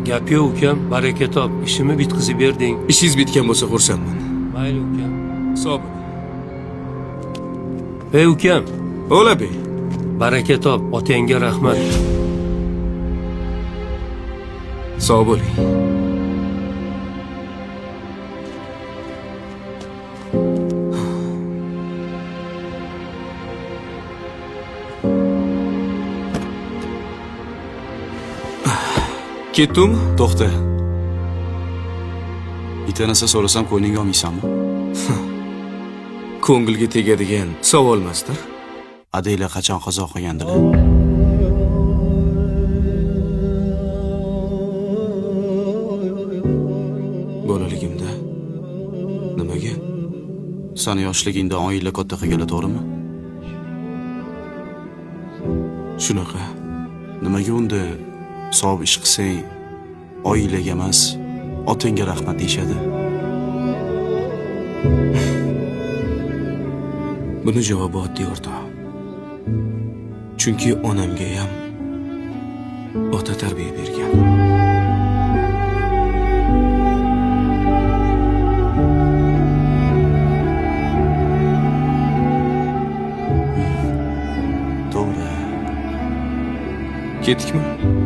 Gap yo'q ukam, baraka top, ishimni bitkazib berding. Ishingiz bitgan bo'lsa xursandman. Mayli ukam. Sog' bo'ling. Ey ukam, O'la bey. baraka top, otangga rahmat. Sog' bo'ling. Ketdimi? To'xta. Bitta narsa so'rasam ko'nglingga olmaysanmi? Ko'ngilga tegadigan savol emasdir. Adanglar qachon qazo qilgandilar? Bolaligimda. Nimaga? Sani yoshligingda oila katta qilganlar, to'g'rimi? Shunaqa. Nimaga unda savob ish qilsang, oilaga emas, otangga rahmat deyishadi? Buni javobi oddiy, o'rtoq. Chunki onamga ham ota tarbiya bergan. To'g'ri. Ketdikmi?